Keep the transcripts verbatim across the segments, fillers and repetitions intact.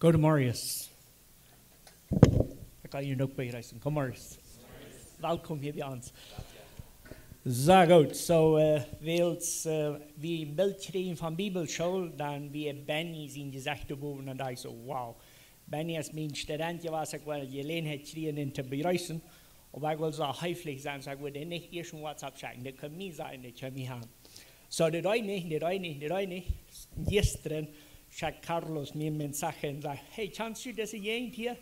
Go to Marius. Ekj kaun junt uk bejreessen. Kom, Marius. Welkom hia bie ons. Soo goot. Soo, äh, wiels, äh, wie een Bilt kjrieejen von Bibelschool, dan wia Benny sien Jesecht doa bowen un ekj soo: "Wow." Benny es mien Student jewast, ekj wull Jeläajenheit kjrieen, am to bejreessen. Oba ekj wull soo heeflich sennen, soo ekj wull am nich ieescht een WhatsApp schekjen. Daut kunn mie sennen, daut kunn mie han. Soo, daut deed nich, daut deed nich, daut deed nich. Jistren schekjt Carlos mie een Message un sajcht: "Hey, kjanst du dise Jäajent hia?"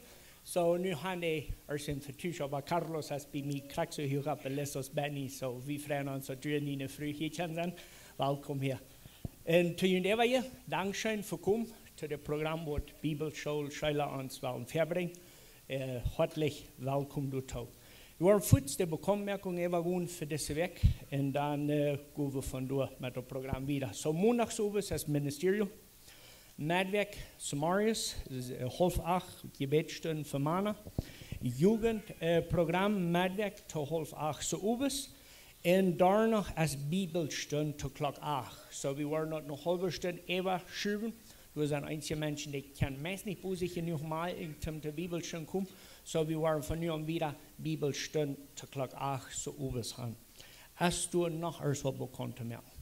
Soo, nu han dee ieescht een Vetusch, oba Carlos es bie mie krakjt soo huach opp de List aus Benny. Soo, wie freien ons, daut du un diene Fru hia kjennen sennen. Welkom hia. Un to junt äwa hia, dankscheen fa komen to daut Program, waut Bibelschoolschüla ons wellen väabrinjen. Äh, hoatlich welkom doatoo. Wie woaren fuaz de Bekanntmoakunk äwagonen fa dise Wäakj un dan, äh, go wie von doa met daut Program wieda. Soo, Mondachsowes es Ministerial. Meddwäakj Samarius, äh, haulf acht, Jebädsstund fa Mana. Jugend, äh, Program, Meddwäakj to haulf acht soo owes. Un doano es Bibelstund to Klock acht. Soo, wie woaren daut eene haulwe Stund äwaschuwen. Doa sent eenje Menschen, dee kjennen meist nich bosich jenuach mol en, toom to Bibelstund komen. Soo, wie woaren von nu aun wieda Bibelstund to Klock acht soo owes han. Es doa noch irjent waut bekannt to moaken?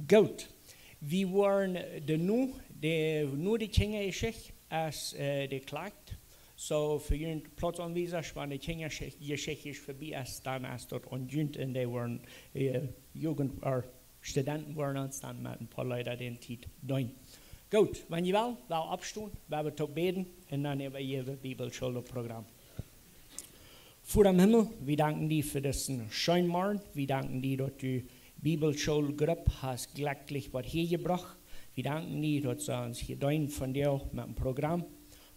Goot. Wie woaren de nu, de, nu de Kjinjajeschicht es, äh, de Klock. Soo, fa junt Plautzaunwiesa, wan de Kjinjajeschicht vebie es, dan es daut aun junt un dee woaren, äh, Jugend, äh, Studenten woaren ons dan met een poa Leeda dän Tiet deenen. Goot, wan jie wellen, well oppstonen, wie woaren toop bäden un dan äwajäwen wie Bibelschool daut Program. Voda em Himmel, wie danken die fa disen scheenen Morjen. Wie danken die, daut du Bibelschoolgrupp hast jlekjlich waut häajebrocht. Wie danken die, daut see ons hia deenen vondoag met een Program.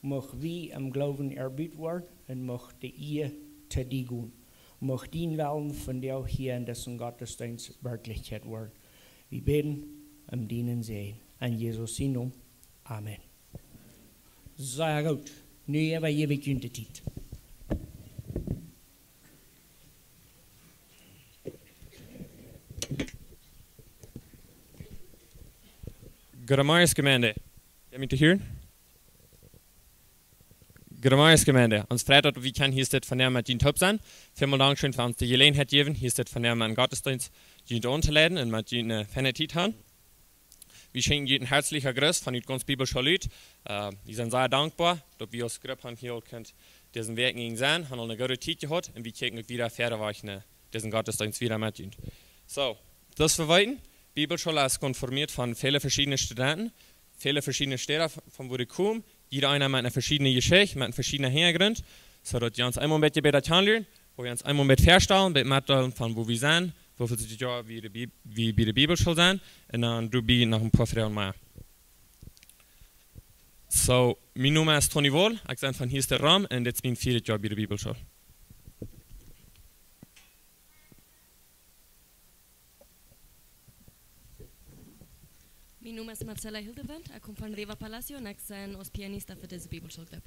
Mucht wie em Gloowen erbuut woaren un mucht de Ea to die gonen. Mucht dien Wellen vondoag hia en disen Gottesdeenst Werkjlichkjeit woaren. Wie bäden om dienen Säajen. En Jesus sien Nomen. Amen. Sea goot. Nu äwajäw ekj junt de Tiet. Goodemorjes, Jemeent. Jie mie to hieren? Goodemorjes, Jemeent. Ons freit daut wie kjennen hia vondoag met junt toop sennen. Välmol dankscheen fa ons de Jeläajenheit jäwen, hia vondoag met een Gottesdeenst junt auntoleiden un met junt eene feine Tiet han. Wie schenkjen junt een hartlichen Gruss von ut gaunz Bibelschool ut. Äh, wie sent sea dankboa, daut wie aus Grupp han hia aul kunt dise Wäakj sennen, han aul eene goode Tiet jehaut un wie kjikjen uk wieda wieda wajch no disen Gottesdeenst wieda met junt. Soo, daut wie weeten, Bibelschool es konformieet von väle veschiedne Studenten, väle veschiedne Städa von, von wua dee komen, jieda eena met eene veschiedne Jeschicht, met eenen veschiednen Hinjagrunt, soo daut jie ons eemol een bät bäta kjanen lieren, wua wie ons eemol een bät väastalen, een bät metdeelen von wua wie sent, woo väl Joa wie de Bib-, wie bie de Bibelschool sent, un dan doo wie noch een poa Froagen mea. Soo, mien Nomen es Tony Wall, ekj sie von hia de Rom un dit es mien vieedet Joa bie de Bibelschool. Mien Nomen es Marcela Hildebrand, ekj kom von Riva Palacio un ekj sie aus Pianista fa dise Bibelschoolgrupp.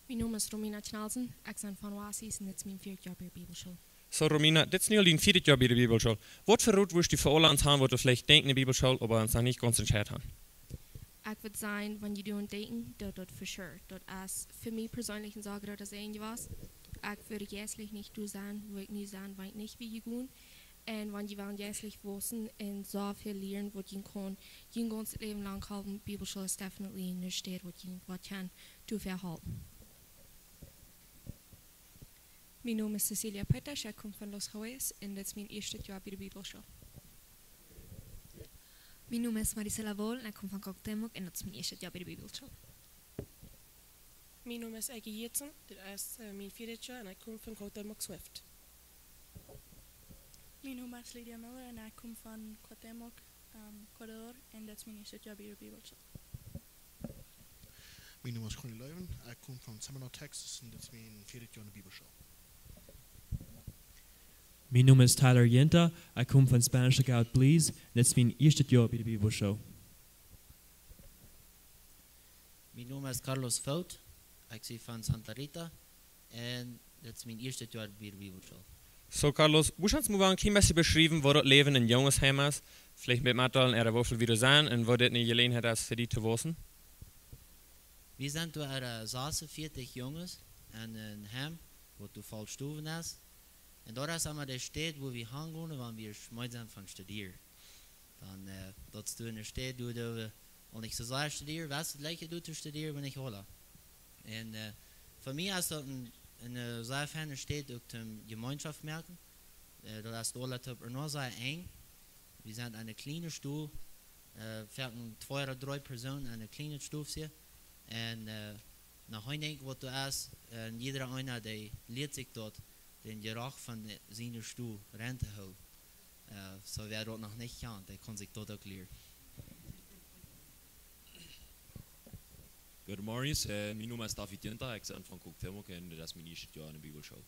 Mien Nomen es Romina Knalsen, ekj sie von Oasis un dit es mien vieedet Joa bie de Bibelschool. Soo, Romina, dit es nu aul dien vieedet Joa bie de Bibelschool. Waut fa Rot wurscht du fa aule ons han, waut veleicht denkjen aun de Bibelschool, oba ons noch nich gaunz entscheet han? Ekj wudd sajen, wan jie doaraun denkjen, daut daut for sure, daut es fa mie perseenlich een sea groota Säajen jewast. Ekj wudd jeistlich nich doa sennen, wua ekj nu sie, wan ekj nich wia jegonen. Un wan jie wellen jeistlich wausen un soo väl lieren waut jie kjennen, jie gaunzet Läwen lang hoolen, Bibelschool es definitely eene Städ waut jie waut kjennen doafäa hoolen. Mien Nomen es Cecilia Petasch, ekj kom von Los Joyas un dit es mien ieeschtet Joa bie de Bibelschool. Mien Nomen es Marisela Wall un ekj kom von Cuauhtémoc un dit es mien ieeschtet Joa bie de Bibelschool. Mien Nomen es Eike Jitsen, dit es, äh, mien vieedet Joa un ekj kom von Cuauhtémoc Swift. Mien Nomen es Lydia Miller un ekj kom von Cuauhtémoc, ähm, Ecuador, un dit es mien ieeschtet Joa bie de Bibelschool. Mien Nomen es Connie Leuven, ekj kom von Seminole, Texas, un dit es mien vieedet Joa enne Bibelschool. Mien Nomen es Tyler Yenta, ekj kom von Spanish Lookout, Belize, un dit es mien ieeschtet Joa bie de Bibelschool. Mien Nomen es Carlos Fout, ekj sie von Santa Rita, un dit es mien ieeschtet Joa bie de Bibelschool. Soo, Carlos, wurscht du ons mol een kjlien bät beschriewen, woo daut Läwen en Jungesheim es, veleicht met metdeelen, äwa woo väl wie doa sent un woo dit eene Jeläajenheit es fa die to wausen? Wie sent doa, äh, sasuntveatich Junges en een Heim, waut doa voll Stowen es. Un daut es emma de Städ, wua wie hangonen, wan wie meed sent von studieren. Dan, äh, daut es doa eene Städ, doa, doa wie aul nich soo sea studieren, west daut leicht doa to studieren, wan nich aula. Un, äh, fa mie es daut een, eene, äh, sea feine Städ uk toom Jemeenschoft moaken. Äh, daut es aula toop noch sea enj. Wie sent en eene kjliene Stow, äh, veleicht twee ooda dree Persoonen en eene kjliene Stow hia. Un, äh, no een Dinkj waut doa es, äh, jieda eena, dee lieet sikj daut, dän Jeruch von de, siene Stow reintohoolen. Äh, soo wäa daut noch nich kjant, dee kaun sikj daut uk lieren. Goodemorjes, äh, mien Nomen es David Junta, ekj sie von Cuauhtémoc un dit es mien ieeschtet Joa enne Bibelschool.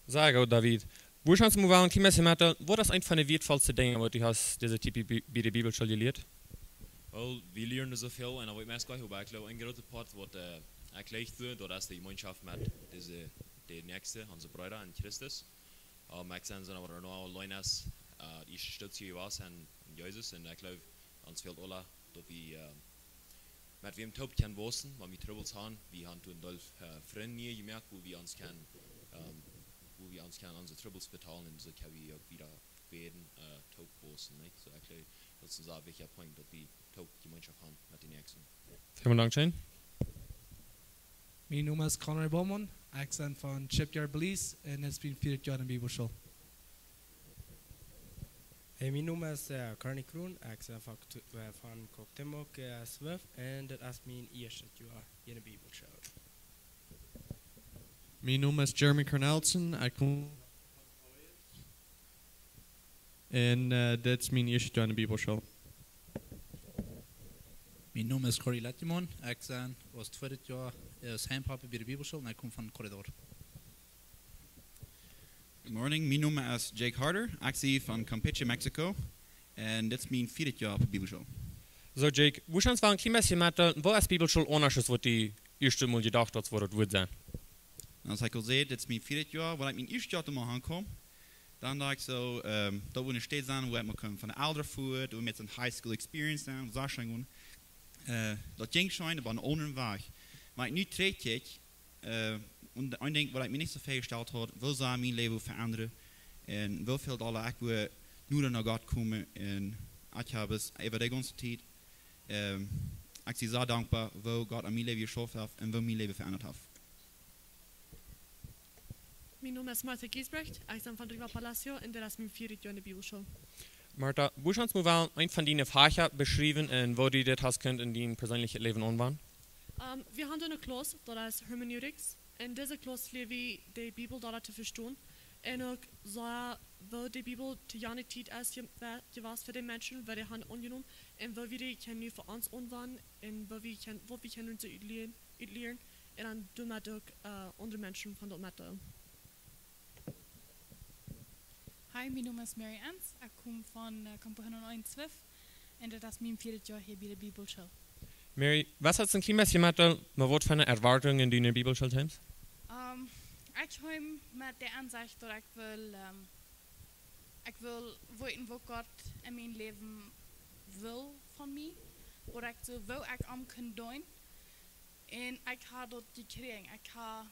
Sea goot, David. Wurscht du ons mol een kjlien bät metdeelen, waut es eent von de wieetvollste Dinja, waut du hast dise Tiet bie, bie de Bibelschool jelieet? Well, wie lieren soo väl un dan weet ekj meist nich, oba ekj jleew, een grootet Poat waut, äh, ekj leicht doo, daut es de Jemeenschoft met dise, de Näakjste, onse Breeda en Christus. Ähm, ekj sie soo waut noch auleen es, äh, de ieeschte Stoot hia jewast en, en Jesus. Un ekj jleew, ons fält aula, daut wie, äh, met wäm toop kjennen wausen, wan wie Trubbels haben. Wie haben doa een Deel, äh, Frind jemoakt, wua wie ons kjennen, ähm, wua wie ons kjennen onse Trubbels vetalen un soo kjenn wie uk wieda bäden, äh, toop wausen, nich? Soo, ekj jleew, daut es een sea wichtja Punkt, daut wie toop Jemeenschoft haben met de Näakjsten. Välmol dankscheen. Mien Nomen es Conrad Bowman, ekj sie von Shipyard Belize un dit es mien vieedet Joa enne Bibelschool. Hey, mien Nomen es, äh, Carney Kroon, ekj sie von, äh, von Cuauhtémoc, äh, Swift un dit es mien ieeschtet Joa enne Bibelschool. Mien Nomen es Jeremy Cornelsen, ekj kom un, äh, dit es mien ieeschtet Joa enne Bibelschool. Mien Nomen es Corey Letjemon. Ekj sie aus tweedet Joa, äh, aus Heimpapi bie de Bibelschool un ekj kom von Corredor. Good morning. Mien Nomen es Jake Harder. Ekj sie von Campeche, Mexico. Un dit es mien vieedet Joa oppe Bibelschool. Soo, Jake, wurscht du ons mol een kjlien bät metdeelen, waut es Bibelschool aundasch aus waut du ieescht mol jedocht hast, waut daut wudd sennen? Aus ekj aul säd, dit es mien vieedet Joa, waut ekj mien ieeschtet Joa doa mol aunkaum. Dan docht ekj soo, ähm, daut wudd eene Städ sennen, wua ekj mol kunn von de Elren foaren, wua met een High School Experience sennen, soo scheen gonen. Äh, daut jinkj scheen, oba opp eenen aundren Wajch. Oba nu trigj ekj, äh, un een Dinkj waut ekj mie nich soo väajestalt haud, woo saul mien Läwen veendren un woo väl dolla ekj wudd noda no Gott komen un ekj hab es äwa de gaunze Tiet, ähm, ekj sie soo dankboa, woo Gott aun mien Läwen jeschauft haft un woo mien Läwen veendert haft. Mien Nomen es Martha Giesbrecht, ekj sie von Riva Palacio un dit es mien vieedet Joa enne Bibelschool. Martha, wurscht du ons mol een von diene Facha beschriewen un woo du dit hast kunt en dien perseenlichet Läwen aunwenjen? Ähm, wie haben eene Klauss, daut es Hermeneutics. En dise Klauss lia wie de Bibel dolla to vestonen. Un uk soo, woo de Bibel to jane Tiet es je-, wa-, jewast fa de Menschen, waut dee haben aunjenomen. Un woo wie dee kjennen nu fa ons aunwenjen. Un woo wie kjennen, waut wie kjennen utlieren, utlieren. Un dan doamet uk, äh, aundre Menschen von daut metdeelen. Hi, mien Nomen es Mary Anns. Ekj kom von, äh, Campo hundat een Swift. Un dit es mien vieedet Joa hia bie de Bibelschool. Mary, wurscht du ons een kjlien bät metdeelen, met waut fa Erwartungen du enne Bibelschool kjeemst? Ähm, ekj kjeem met de Aunsecht, daut ekj wull, ähm, ekj wull weeten, waut Gott en mien Läwen wull von mie, waut ekj soo, woo ekj am kunn deenen. Un ekj hab daut jekjräajen. Ekj hab,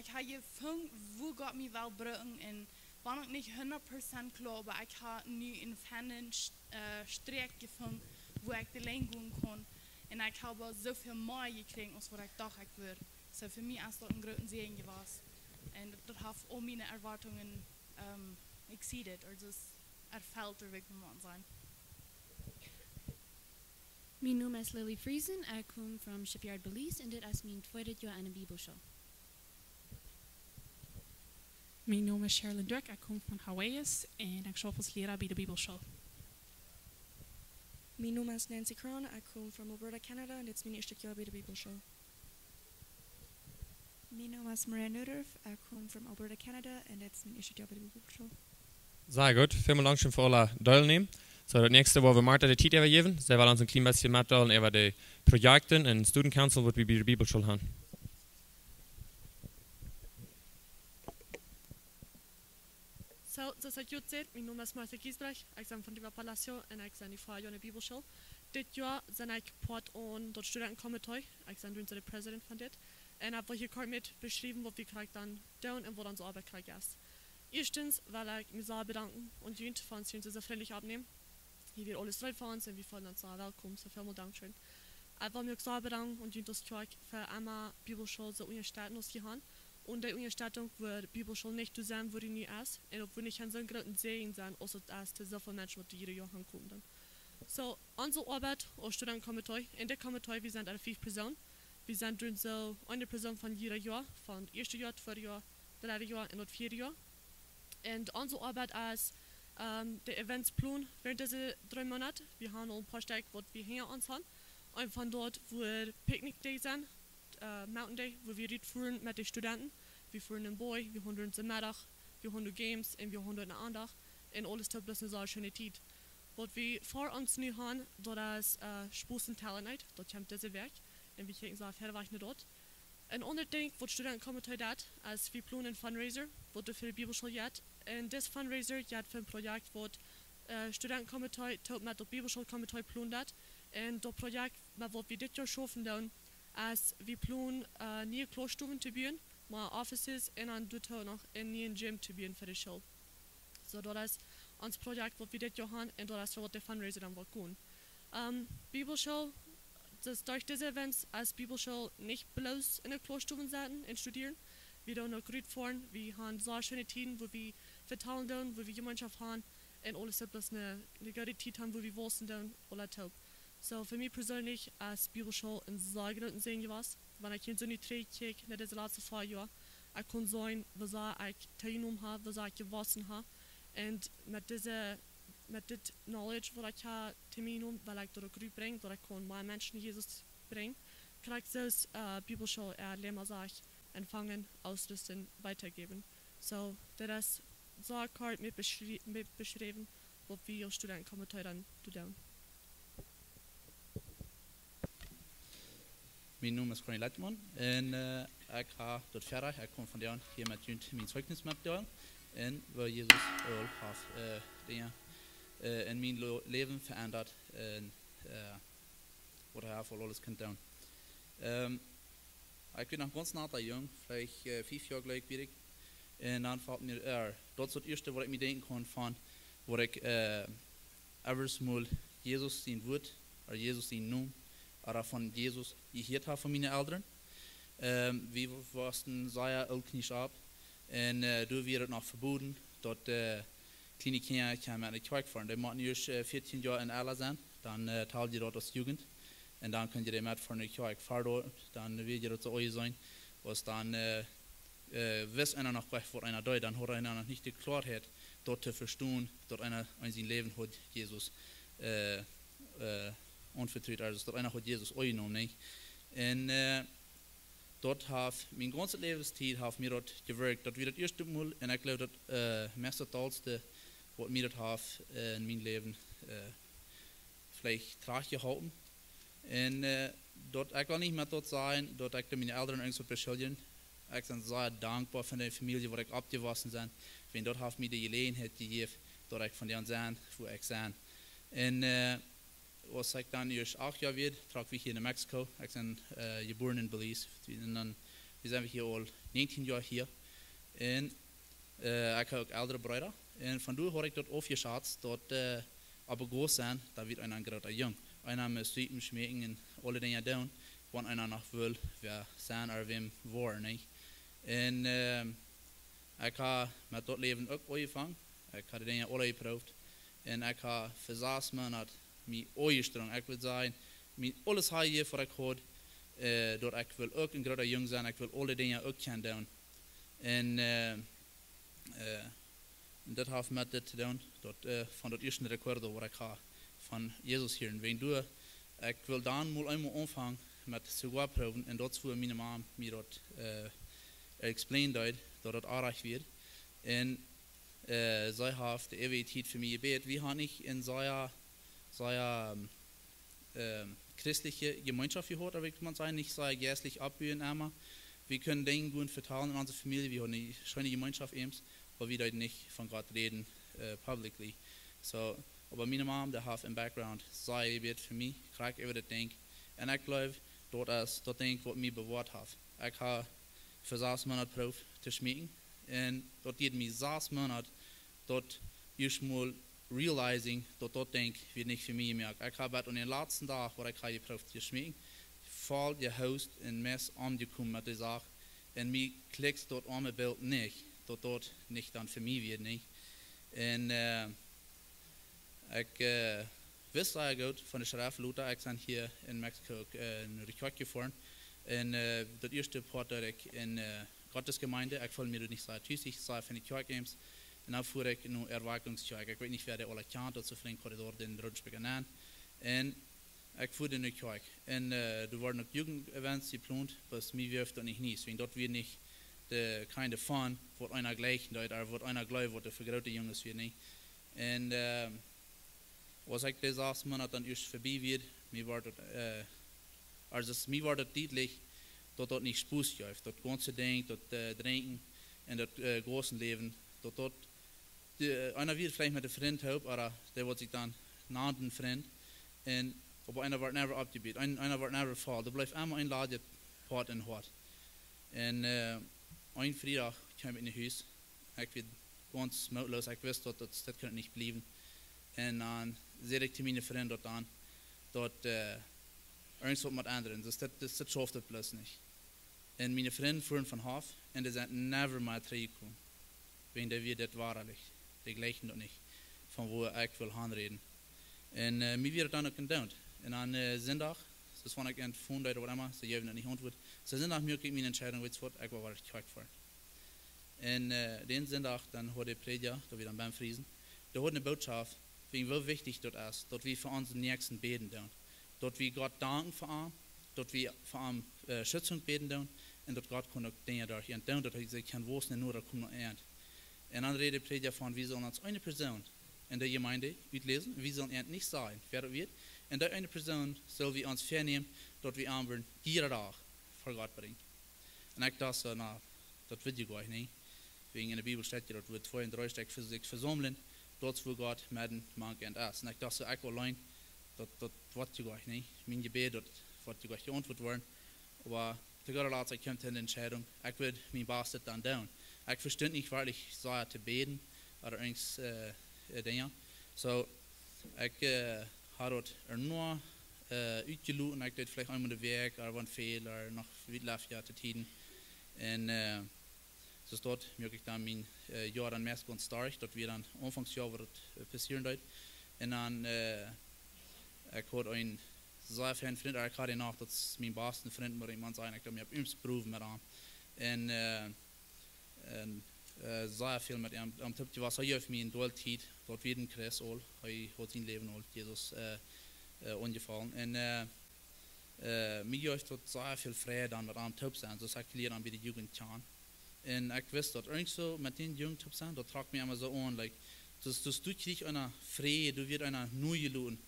ekj hab jefungen, wua Gott mie well brucken. Un wan uk nich hundat Prozent kloa, oba ekj hab nu een feinen St-, äh, Strakj jefungen, wua ekj de Lien gonen kaun. Un ekj hab soo väl mea jekjräajen aus waut ekj docht ekj wudd. Soo fa mie es daut een grooten Säajen jewast. Un daut, daut haft aul miene Erwartungen, ähm, exceeded, or just erfelt, or woo kaun maun sajen. Mien Nomen es Lily Friesen, ekj kom from Shipyard, Belize, un dit es mien tweedet Joa enne Bibelschool. Mien Nomen es Sherilyn Dyck, ekj kom von Hawaii's un ekj schauf aus Liera bie de Bibelschool. Mien Nomen es Nancy Cron, ekj kom from Alberta, Canada, un dit es mien ieeschtet Joa bie de Bibelschool. Mien Nomen es Maria Nudorf, ekj kom from Alberta, Canada, un dit es mien ieeschtet Joa bie de Bibelschool. Sea goot, välmol dankscheen fa aule Deelnäma. Soo, daut näakjste woa wie Martha de Tiet äwajäwen. See well ons een kjlien bät metdeelen äwa de Projekten un Student Council, waut wie bie de Bibelschool haben. So, soo aus ekj junt säd, mien Nomen es Martha Giesbrecht, ekj sie von Riva Palacio un ekj sie nu fa Joa enne Bibelschool. Dit Joa sie ekj Poat aun daut Studentenkomitee, ekj sie nu de President von dit. Un ekj well hia kort met beschriewen waut wie krakjt dan doonen un waut onse Oabeit krakjt es. Ieeschtens well ekj mie sea bedanken aun junt, von daut jie ons soo frintlich oppnämen. Hia wia aules reed fa ons un wie feelen ons sea welkom, soo väl mol Dankscheen. Ekj well mie uk sea bedanken aun junt aus Kjoakj fa emma Bibelschool soo unjastetten aus jie han. Onen dee Unjastettunk wudd Bibelschool nich doa sennen wua dee nu es, un daut wudd nich soon grooten Säajen sennen aus daut es to soo väl Menschen waut doa jieda Joa aunkomen dan. So, onse Oabeit aus Studentenkomitee, enne Komitee, wie sent fief Persoonen. Wie sent dan soo eene Persoon von jieda Joa, von daut ieeschte Joa, tweede Joa, dredde Joa un daut vieede Joa. Un onse Oabeit es, ähm, de Events plonen wäarent dise dree Moonat. Wie han aul een poa Stekj waut wie hinja ons han. Eent von daut wudd Picnic Day sennen, äh, Mountain Day, wua wie rutfoaren met de Studenten. Wie foaren em Boajch, wie han doa onse Meddach, wie han doa Games un wie han doa eene Aundacht. Un aules toop bloos eene sea scheene Tiet. Waut wie fa ons nu han, daut es, äh, Spos un Talent Night. Daut kjemt dise Wäakj. Un wie kjikjen sea väl wajch no daut. Een aundret Dinkj waut Studentenkomitee deit, es wie plonen een Fundraiser, waut doa fa de Bibelschool jeit. Un dis Fundraiser jeit fa een Projekt waut, äh, Studentenkomitee toop met daut Bibelschoolkomitee plonen deit. Un daut Projekt met waut wie dit Joa schaufen doonen, es wie plonen, äh, niee Klausstowen to buen, mea Offices un dan doatoo noch een nieen Gym to buen fa de School. So, daut es ons Projekt waut wie dit Joa han un daut es fa waut de Fundraiser dan woat gonen. Ähm, Bibelschool, daut derch dise Events es Bibelschool nich bloos enne Klausstowen setten un studieren. Wie doonen uk rutfoaren, wie han sea scheene Tieden, wua wie vetalen doonen, wua wie Jemeenschoft han un aules toop bloos eene, eene goode Tiet han, wua wie wausen doonen, aula toop. So, fa mie perseenlich es Bibelschool een sea grooten Säajen jewast. Wan ekj hia soo nu trigjkjikj no dise latste poa Joa, ekj kaun seenen woo sea ekj toojenomen ha, woo sea ekj jewossen ha. Un met dise, met dit Knowledge waut ekj ha toojenomen, well ekj daut uk rutbrinjen, daut ekj kaun mea Menschen Jesus brinjen. Krakjt soo aus, äh, Bibelschool äa Lemma sajcht: Empfangen, ausrüsten, weitergeben. So, daut es sea kort met beschrie-, met beschräwen waut wie aus Studentenkomitee dan doonen. Mien Nomen es Conny Leitmann un, äh, ekj ha daut Väarajcht, ekj kaun vondoag hia met junt mien Zeichnis metdeelen un woo Jesus aul haft, äh, Dinja, äh, en mien Lo-, Läwen veendat un, äh, waut hee haft aul aules kunt doonen. Ähm, ekj wia noch gaunz nata Jung, veleicht, äh, fief Joa jlikj wia ekj. Un dan felt mie, äh, daut es daut ieeschte waut ekj mie denkjen kaun von, waut ekj, äh, ever mol Jesus sien Wuat, ooda Jesus sien Nomen, ooda von Jesus jehieet ha von miene Elren. Ähm, wie wossen sea ooltkolonische opp. Un, äh, doa wia daut noch veboden, daut, äh, kjliene Kjinja kjennen met enne Kjoakj foaren. Dee motten ieescht, äh, vieetieen Joa un ella sennen, dan, äh, tald jie daut aus Jugend. Un dan kjenn jie dee met fa ne Kjoakj foaren, dan wia daut soo aunjeseenen, aus dan, äh, äh, wist eena noch goanich waut eena deed, dan haud eena noch nich de Kloarheit daut to vestonen, daut eena en sien Läwen haud Jesus, äh, äh, aunvetrut, aulsoo daut eena haud Jesus aunjenomen, nich? Un, äh, daut haft, mien gaunze Läwenstiet haft mie daut jewirkjt. Daut wia daut ieeschte Mol, un ekj jleew daut, äh, meist daut aulste, waut mie daut haft, äh, en mien Läwen, äh, veleicht trigjjehoolen. Un, äh, daut, ekj well nich met daut sajen daut ekj doa miene Elren irjent waut beschuldjen. Ekj sie sea dankboa fa de Famielje wua ekj oppjewossen sie. Wiels daut haft mie de Jeläajenheit jejäft daut ekj vondoag sie wua ekj sie. Un, äh, aus ekj dan ieescht acht Joa wia, trocken wie hia no Mexiko. Ekj sie, äh, jebuaren en Belize. Un dan, wie sent hia aul näajentieen Joa hia. Un, äh, ekj hab uk elre Breeda. Un von doa haud ekj daut aufjeschat daut, äh, opp de Gauss sennen, daut wia eena een groota Jung. Eena mott siepen, schmeaken un aule Dinja doonen, wan eena noch well wäa sennen ooda wäm woaren, nich? Un, äh, ekj hab met daut Läwen uk aunjefongen. Ekj hab de Dinja aule jeprooft. Un ekj hab fa sas Moonat mie aunjestrenjt. Ekj well sajen, mie aules jejäft waut ekj haud, äh, daut ekj well uk een groota Jung sennen. Ekj well aule Dinja uk kjennen doonen. Un, äh, äh, un daut haft met dit to doonen, daut, äh, von daut ieeschte recuerdo waut ekj hab von Jesus hieren. Wiels doa, ekj well dan mol eemol aunfangen met Zigarr proowen. Un daut es wua miene Mom mie daut, äh, explain deed, daut daut oajch wia. Un, äh, see haft de eewje Tiet fa mie jebät. Wie haben nich en sea, sea, ähm, christelje Jemeenschoft jehaut, oba ekj kaun sajen, nich sea jeistlich oppbuen emma. Wie kunnen Dinja goot vetalen en onse Famielje, wie hauden eene scheene Jemeenschoft eems, oba wie deeden nich von Gott räden, äh, publicly. So, oba miene Mom, dee haft em Background sea jebät fa mie, krakjt äwa daut Dinkj. Un ekj jleew, daut es daut Dinkj waut mie bewoat haft. Ekj hab fa sas Moonat proowt to schmeeken. Un daut dieed mie sas Moonat, daut ieescht mol realizing, daut daut Dinkj wia nich fa mie jemoakt. Ekj hab bat aun dän latsten Dach, waut ekj hab jeproowt to schmeeken, voll jehoost un meist omjekomen met de Sach. Un mie klikjt daut aundre Bilt nich, daut daut nich dan fa mie wia, nich? Un, äh, ekj, äh, wist sea goot von de Schreft, lota, ekj sie hia en Mexiko, äh, no de Kjoakj jefoaren. Un, äh, daut ieeschte Poat deed ekj en, äh, Gottesgemeinde, ekj feeld mie doa nich sea tus, ekj sie von de Kjoakj eems. Un dan fua ekj no Erweckungskjoakj. Ekj weet nich, wäa dee aula kjant, daut es een Korridor, dän Rundspieker nenn. Un ekj fua doa no Kjoakj. Un, äh, doa worden uk Jugend-Events jeplont, oba mie wia daut nich nice. Wiels daut wia nich de kind of fun, waut eena jlikjen deed, ooda waut eena jleewd, waut doa fa groote Junges wia, nich? Un, äh, aus ekj dee sas Moonat dan ieescht verbie wia, mie wort daut, äh, aulsoo mie wort daut dietlich, daut daut nich Spos jeef, daut gaunze Dinkj, daut, äh, Drinkjen un daut, äh, Gausenläwen, daut daut, dee, äh, eena wia veleicht met een Frint toop, ooda dee waut sikj dan nand een Frint, un oba eena wort never oppjebut, een-, eena wort never voll, doa bleef emma een ladjet Poat em Hoat. Un, äh, een Friedach kjeem ekj no Hus, ekj wia gaunz mootloos. Ekj wist daut, daut, daut kunn nich bliewen. Un dan säd ekj to miene Frind daut dan, daut, äh, irjent waut mott endren. Daut, daut, daut, daut schauft daut bloos nich. Un miene Frind fuaren von Hoff un dee sent never mea trigjjekomen. Wiels dee wia daut woarlich. Dee jlikjden daut nich, von wua ekj wull hanräden. Un, äh, mie wia daut dan uk endoont. Un aun, äh, Sindach, soo aus wan ekj aun de Phone deed ooda waut emma, see jeewen daut nich Auntwuat. Soo Sindach muak ekj miene Entscheidunk, weetst waut, ekj woa wada Kjoakj foaren. Un, äh, dän Sindach, dan haud de Prädja, daut wia dan Ben Friesen, dee haud eene Botschaft, wäajen woo wichtich daut es, daut wie fa onsen Näakjsten bäden doonen. Daut wie Gott danken fa am, daut wie fa am, äh, Schützunk bäden doonen, un daut Gott kaun uk Dinja derch an doonen, daut hee sikj kaun wausen un no daut kjemt no an. Un dan räd de Prädja von, wie sellen ons eene Persoon en de Jemeent utläsen, wie sellen an nich sajen, wäa daut wia. Un dee eene Persoon sell wie ons väanämen, daut wie am wellen jieda Dach ver Gott brinjen. Un ekj docht soo, na, daut well ekj goanich, nä. Wäajen en de Bibel steit je daut, wua twee un dree Stekj ver sikj vesaumlen, daut es wua Gott medden mank an es. Un ekj docht soo, ekj auleen, daut, daut well ekj goanich, nä. Mien Jebäd, daut well je goanich jeauntwuat woaren. Oba to gooda Latst, ekj kjeem to de Entscheidunk, ekj wudd mien Bastet dan doonen. Ekj vestunt nich werkjlich soo to bäden, ooda irjent, äh, äh, Dinja. So, ekj, äh, haud daut ea noch, äh, utjeloten, ekj deed veleicht eemol de Wäakj, ooda wan väl, ooda noch wiet left, jo, to Tieden. Un, äh, soo daut muak ekj dan mien, äh, Joa dan meist gaunz derch, daut wia dan Aunfank Joa, waut daut, äh, passieren deed. Un dan, äh, ekj haud een sea feinen Frint, ekj haud dän noch, daut es mien basta Frint, mott ekj mau sajen, ekj deed mie opp eemol prowen met am. Un, äh, un, äh, sea väl met am, am toop jewast, hee jeef mie eene dolle Tiet, daut wia een Christ aul, hee haud sien Läwen aul Jesus, äh, äh, aunjefongen. Un, äh, äh, mie jeef daut sea väl Freid dan met am toop sennen, soo aus ekj lieed am bie de Jugend kjanen. Un ekj wist daut irjent soo met dän Jung toop sennen, daut trock mie emma soo aun, like, daut, daut du kjrichst eenen Fräd, du woascht eena neu jeloten.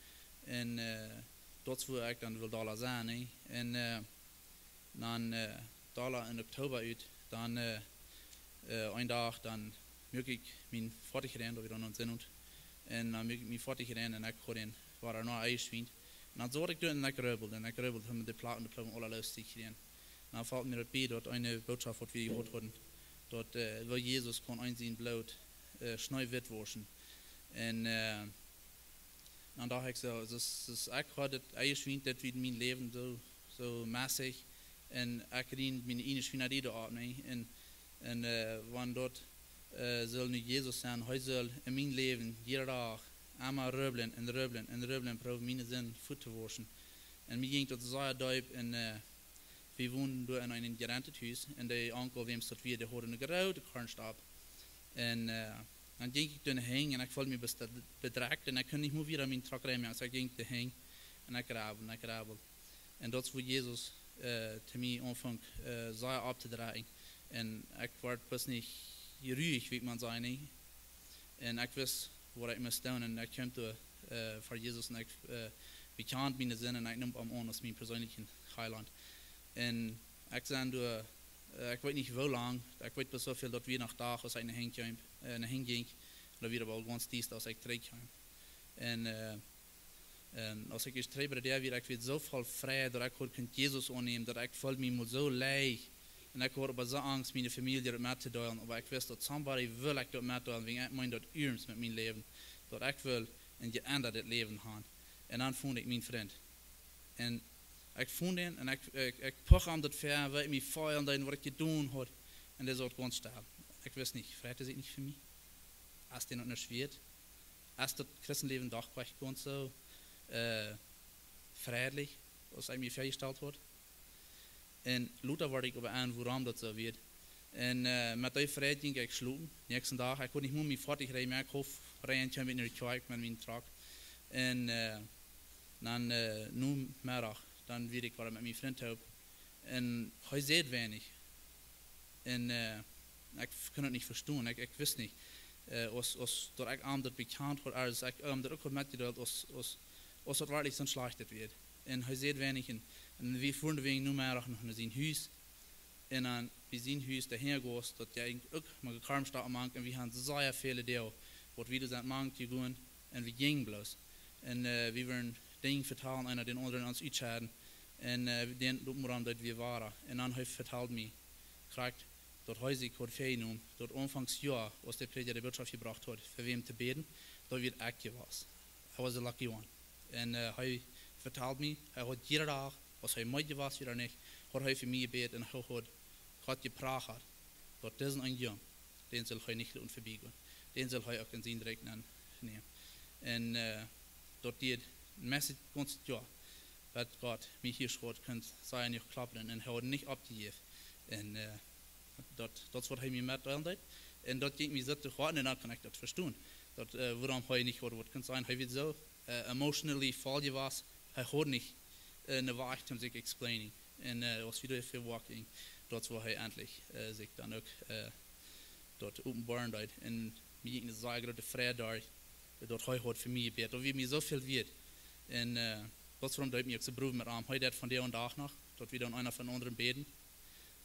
Un, äh, daut es wua ekj dan well dolla sennen, nä? Un, äh, dan, äh, dolla en Oktoba ut, dan, äh, äh, een Dach, dan muak ekj mien Foatich rein, daut wia dan een Sinnowent. Un dan muak ekj mien Foatich rein un ekj haud dän, wia doa noch een Schwien. Un dan saut ekj doa un ekj rubbeld, un ekj rubbeld, om de Platen, de Platen aula loos to kjrieen. Un dan foll mie daut bie, daut eene Botschaft, waut wie jeheat hauden, daut, äh, woo Jesus kunn aun sien Bloot, äh, schneewitt wauschen. Un, äh, dan docht ekj soo, daut, daut, ekj haud daut ieescht Schwien, daut wia en mien Läwen soo, soo mässig. Un ekj rieend miene ieejne Schwienarie doa opp, nä? Un, un, äh, wan daut, äh, saul nu Jesus sennen, hee saul en mien Läwen jieda Dach emma rubblen un rubblen un rubblen, proowen miene Sind fuat to wauschen. Un mie jinkj daut sea deep un, äh, wie wonden doa en een jerentet Hus. Un de Onkel, wäm daut wia, dee haud eene groote Kornstap. Un, äh, dan jinkj ekj doa han un ekj feeld mie best-, bedrekjt un ekj kunn nich mea wieda mien Trock rämen, soo ekj jinkj doa han un ekj rubbeld un ekj rubbeld. Un daut es wua Jesus, äh, to mie aunfunk, äh, sea opptodrekjen. Un ekj wort best nich ruich, woo ekj mau sajen, nä? Un ekj wist, waut ekj must doonen. Un ekj kjeem doa, äh, ver Jesus un ekj, äh, bekjand miene Sind un ekj neem am aun aus mien perseenlichen Heilaunt. Un ekj sie doa, äh, ekj weet nich woo lang, ekj weet best soo väl, daut wia noch Dach, aus ekj no Hus kjeem. äh, no Hus jinkj, dan wia et aul gaunz diesta, aus ekj trigjkjeem. Un, äh, un aus ekj ieescht trigj bie de Däa wia, ekj wia soo voll frei, daut ekj kunn Jesus aunnämen, daut ekj feeld mie mol soo leicht. Un ekj haud oba soo Angst, miene Famielje daut mettodeelen, oba ekj wist, daut somebody wull ekj daut metdeelen, wäajen ekj meen daut iernst met mien Läwen, daut ekj wull een jeendat Läwen haben. Un dan funk ekj mienen Frint. Un ekj funk dän un ekj, ekj, ekj pocht am daut väa, woo ekj mie feeld un waut ekj jedonen haud. Un dee saut gaunz stell. Ekj wist nich, freit hee sikj nich fa mie? Es dee noch nich wieet? Es daut Christenläwen doch nich gaunz soo, äh, friedlich, aus ekj mie väajestalt haud? Un lota wort ekj oba en, wuarom daut soo wia. Un, äh, met dee Freid jinkj ekj schlopen. Näakjsten Dach, ekj kunn nich mol mie foadich räden, oba ekj haud räden kjennen met de Kjoakj met mienen Truck. Un, äh, dan, äh, Nomeddach, dan wia ekj wada met mienen Frint toop. Un hee säd weinich. Un, äh, ekj kunn daut nich vestonen. Ekj, ekj wist nich, äh, aus, aus daut ekj am daut bekjant haud, aus ekj am daut uk haud metjedeelt, aus, aus, aus daut werkjlich soon schlajchtet wia. Un hee säd weinich. Un, un wie fuaren de Wäaj Nomeddach noch no sien Hus. Un dan, bie sien Hus, de Häa goos, daut jinkj uk mau een kjlien Stoot mank. Un wie hauden sea väl Idee, waut wie doa sent mank jegonen. Un wie jinjen bloos. Un, äh, wie wullen Dinja vetalen, eena dän aundren ons utschedden. Un, äh, dan, daut mott dan daut wia wada. Un dan hee vetald mie, krakjt, daut hee sikj haud väajenomen, daut aunfangs Joa, aus de Prädja de Botschoft jebrocht haud, fa wäm to bäden, daut wia ekj jewast. I was the lucky one. Un, äh, hee vetald mie, hee haud jieda Dach, aus hee meed jewast wia ooda nich, haud hee fa mie jebät un hee haud Gott jeprachat, daut disen eenen Jung, dän sull hee nich loten vebiegonen. Dän sull hee uk en sien Rikj nenn nämen. Un, äh, daut dee message gaunz Joa, waut Gott mie hia schroot, kunn sennen, nich kloppen un hee haud nich oppjejäft. Un, äh, daut, daut es waut hee mie metdeelen deed. Un daut jinkj mie soo to Hoaten un dan kunn ekj daut vestonen. Daut, äh, wuarom hee nich haud waut kunn sennen. Hee wia soo, äh, emotionally voll jewast. Hee haud nich, äh, een Wajch om sikj explaining. Un, äh, aus wie doa väa walking, daut es wua hee entlich, äh, sikj dan uk, äh, daut openboaren deed. Un mie jinkj eene sea groote Freid doa, daut hee haud fa mie jebät. Daut wia mie soo väl wieet. Un, äh, daut es wuarom daut ekj mie uk soo brow met am. Hee deit vondoag dän Dach noch, daut wie dan eena fa dän aundren bäden.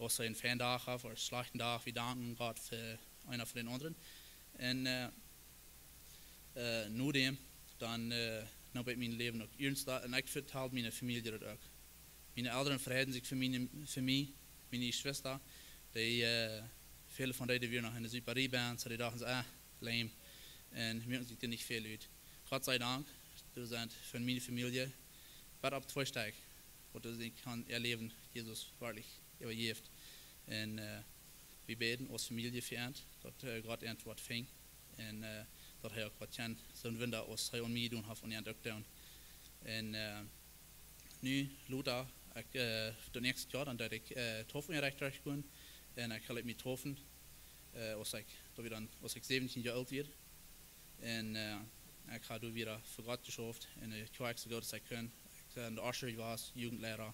Aus hee een feinen Dach haft ooda een schlajchten Dach, wie danken Gott fa eena fa dän aundren. Un, äh, äh, no däm, dan, äh, neem ekj mien Läwen uk iernsta un ekj vetald miene Famielje daut uk. Miene Elren freiden sikj fa mie, fa mie, miene Jeschwista, dee, äh, väle von dee, dee wieren noch en de Suparie benne, soo dee dochten soo, ah, lame. Un muaken sikj doa nich väl ut. Gott sei Dank, doa sent von miene Famielje, bat opp twee Stekj, waut doa sikj han äa Läwen Jesus werkjlich äwajäft. Un, äh, wie bäden aus Famielje fa an, daut, äh, Gott an waut finjt. Un, äh, daut hee uk waut kaun, soon Wunda aus hee aun mie jedonen haft, aun an uk doonen. Un, äh, nu, lota, ekj, äh, daut näakjste Joa, dan deed ekj, äh, Tofelunjarecht derchgonen. Un ekj leet mie toflen, äh, aus ekj, daut wia dan, aus ekj säwentieen Joa oolt wia. Un, äh, ekj haud doa wada fa Gott jeschauft un, äh, ekj haud soo goot aus ekj kunn. Ekj, äh, en de Usher wia, Jugendleiter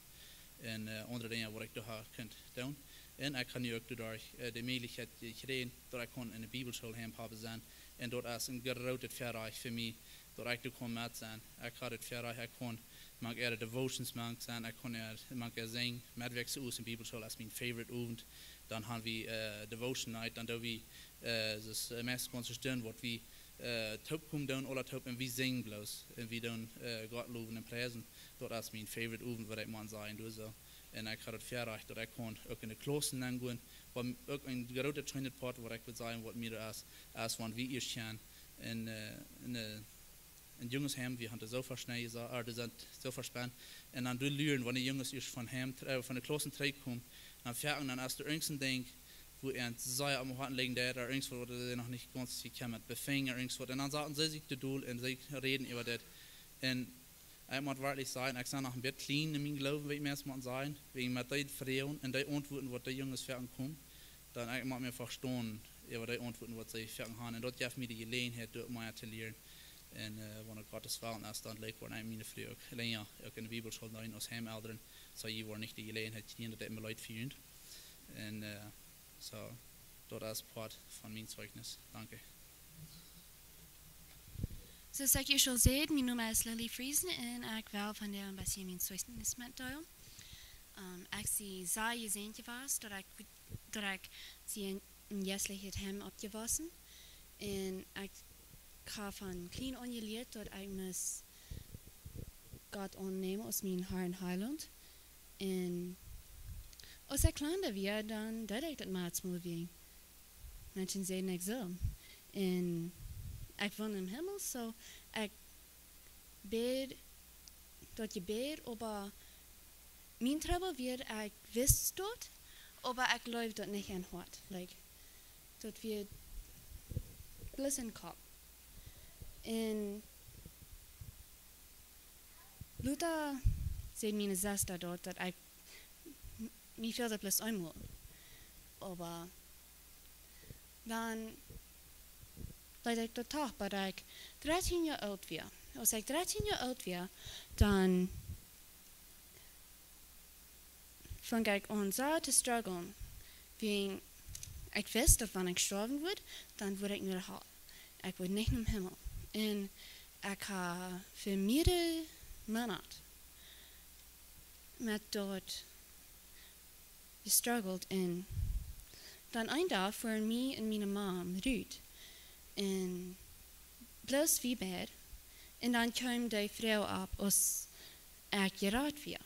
un, äh, aundre Dinja waut ekj doa haud kunt doonen. Un ekj haud nu uk doaderch, äh, de Mäajlichkjeit jekjräajen daut ekj kunn en de Bibelschool han Papa sennen. Un daut es een grootet Väarajcht fa mie, daut ekj doa kunn met sennen. Ekj haud daut Väarajcht, ekj kunn mank äare devotions mank sennen, ekj kunn äa, mank äa sinjen, metwakjsen aus en Bibelschool es mien favorite Owent. Dan han wie, äh, devotion night, dan doo wie, äh, daut, äh, meist gaunze Stund waut wie, äh, toopkomen doonen, aula toop, un wie sinjen bloos. Un wie doonen, äh, Gott lowen un priesen. Daut es mien favorite Owent, waut ekj mott sajen, doa soo. Un ekj haud daut Väarajcht, daut ekj kunn uk en de Klaussen aungonen, oba uk een grootet scheenet Poat, waut ekj well sajen, waut mie es, es wan wie ieescht kjennen en, äh, en, äh, en Jungesheim, wie han doa soo väl Schnee, soo, äh, dee sent soo vespänt. Un dan doa lieren, wan de Junges ieescht von Heim, tr-, äh, von de Klaussen trigjkomen, dan foaken, dan es doa irjent een Dinkj, wua an sea aum Hoaten lijen deit, ooda irjent waut, waut see noch nich gaunz jekjemmat, befungen, irjent waut. Un dan saten see sikj doa dol un see räden äwa dit. Un ekj mott werkjlich sajen, ekj sie noch een bät kjlien en mienen Gloowen, well ekj meist mott sajen, wäajen met dee Froagen un dee Auntwuaten, waut dee Junges foaken komen, dan ekj mott mie vestonen äwa dee Auntwuaten, waut see foaken han. Un daut jeft mie de Jeläajenheit, doa mea to lieren. Un, äh, wan et Gott sien Wellen es, dan leet ekj woaren miene Fru uk lenja uk en de Bibelschool deenen aus Heimelren. Soo, jie woaren nich de Jeläajenheit kjrieen, daut ekj mie leet feel. Un, äh, soo, daut es Poat von mien Zeichnis. Danke. Soo aus ekj ieescht aul säd, mien Nomen es Lily Friesen un ekj well vondoag een bät mien Zeichnis metdeelen. Ähm, ekj sie sea jesäajent jewast, daut ekj, daut ekj sie en, en jeistlichet Heim oppjewossen. Un ekj hab von kjlien aun jelieet daut ekj must Gott aunnämen aus mien Herr un Heilaunt. Un aus ekj kjlien wia, dan deed ekj daut mau mol, wiels Menschen säden ekj sull. Un ekj wia em Himmel, soo ekj bäd daut Jebäd, oba mien Trubbel wia, ekj wist daut, oba ekj jleewd daut nich em Hoat. Like, daut wia bloos em Kopp. Un lota säd miene Sesta daut, daut ekj, mie fäld daut bloos eemol. Oba dan leet ekj daut doch, bat ekj dartieen Joa oolt wia. Aus ekj dartieen Joa oolt wia, dan funk ekj aun soo to strugglen, wiels ekj wist daut wan ekj stoawen wudd, dan wudd ekj no de Hal. Ekj wudd nich nom Himmel. Un ekj hab fa mearere Moonat met daut gestruggelt. Un dan een Dach fuaren mie un miene Mam rut. Un bloos wie beid. Un dan kjeem de Froag opp aus ekj jerat wia.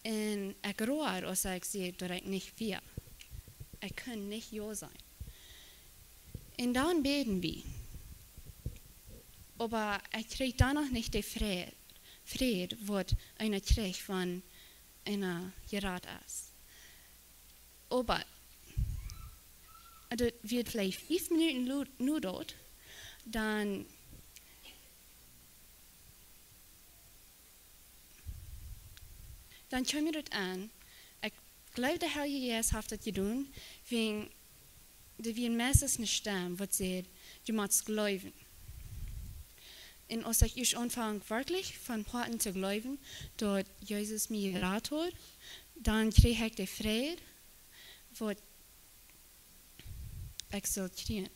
Un ekj road aus ekj säd daut ekj nich wia. Ekj kunn nich jo sajen. Un dan bäden wie. Oba ekj kjrieech dan noch nich de Fräd, Fräd waut eena kjricht wan eena jerat es. Oba daut wia veleicht fief Minuten lu-, no daut, dan, dan kjeem mie daut aun. Ekj jleew, de Heilje Jeist haft daut jedonen, wäajen doa wia meistens eene Stemm waut säd: "Du motst jleewen." Un aus ekj ieescht aunfunk werkjlich von Hoaten to jleewen daut Jesus mie jerat haud, dan kjrieech ekj de Fräd waut ekj sull kjrieen.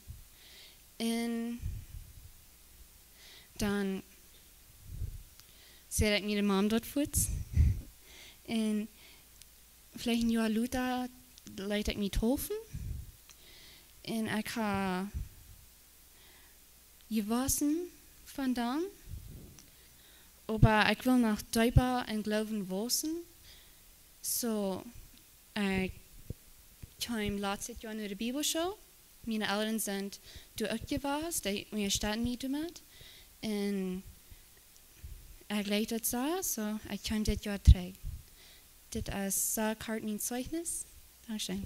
Un dan säd ekj miene Mam daut fuaz. Un veleicht een Joa lota leet ekj mie deepen. Un ekj hab jewossen von dan. Oba ekj well noch deepa em Gloowen wausen. Soo, ekj kjeem latstet Joa no de Bibelschool. Miene Elren sent doa uk jewast, dee unjastetten mie doamet. Un ekj leet daut soo, soo ekj kjeem dit Joa trigj. Dit es soo kort mien Zeichnis. Dankscheen.